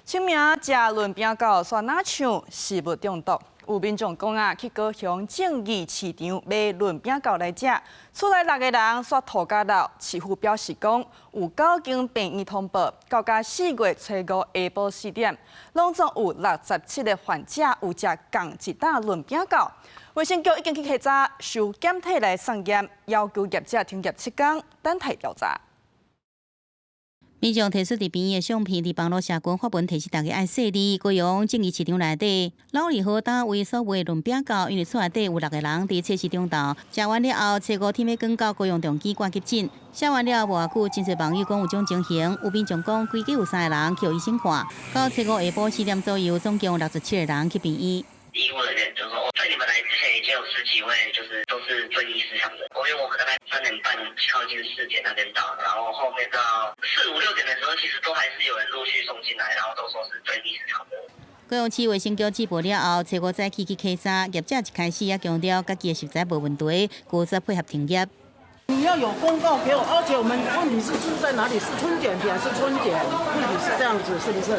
清明食潤餅餃，煞若像食物中毒。有民眾講啊，去高雄正義市場買潤餅餃來食，厝內六個人煞吐甲流。市府表示講，有九間病院通報，到今4月初五下晡4點，攏總有67個患者有食仝一擔潤餅餃。衛生局已經去稽查，收檢體來送驗，要求業者停業7天，等待調查。民眾提出佇病院的相片，佇網路社群發文提示大家愛細膩。高雄正義市場內底老字號單位所賣潤餅餃，因為厝內底有六個人佇初四中晝食完了後，初五天欲光到高雄長庚掛急診。寫完了後無偌久，真濟網友講有這種情形，有民眾講規家有三個人去予醫生看，到初五下晡4點左右，總共67個人去病院。醫護人員就說，在你們來之前已經有十幾位，就是都是遵義市場的。因為我們大概3點半靠近4點那邊到，然後後面到四五六點的時候，其實都還是有人陸續送進來，然後都說是遵義市場的。高雄市衛生局接報了後，初五早起去稽查，業者一開始也強調家己的食材無問題，拒絕配合停業。你要有公告給我，而且我們問題是出在哪裡？是春捲皮還是春捲？問題是這樣子，是不是？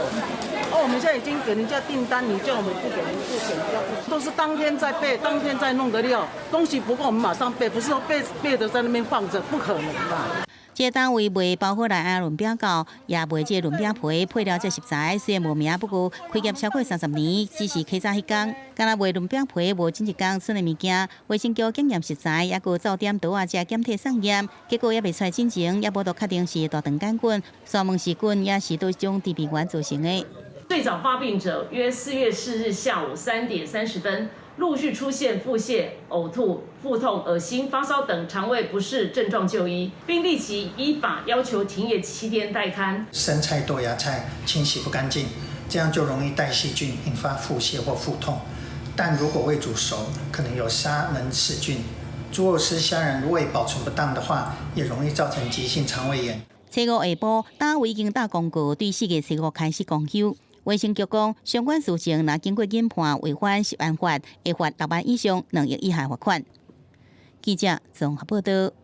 哦，我們現在已經給人家訂單，你叫我們不給人不給，都是當天在備，當天在弄的料，東西不夠我們馬上備，不是說備備的在那邊放着，不可能吧？這個單位賣包好來的潤餅餃，也賣這個潤餅皮配料這食材，雖然無名，不過開業超過30年，只是起早彼工，敢若賣潤餅皮無前一工剩的物件，衛生局檢驗食材，抑閣照點桌仔這檢體送驗，結果猶未出來進前，猶無得確定是大腸桿菌、沙門氏菌，抑是佗一種致病源造成的。最早發病者約4月4日下午3點30分，陸續出現腹瀉、嘔吐、腹痛、噁心、發燒等腸胃不適症狀就醫，並立即依法要求停業7天待勘。生菜、豆芽菜清洗不乾淨，這樣就容易帶細菌，引發腹瀉或腹痛。但如果未煮熟，可能有沙門氏菌。豬肉絲、蝦仁如果保存不當的話，也容易造成急性腸胃炎。初五下晡，單位已經打公告，對4月初五開始公休。衛生局講，相關事情若經過研判違反食安法，會罰6萬以上2億以下罰款。記者綜合報道。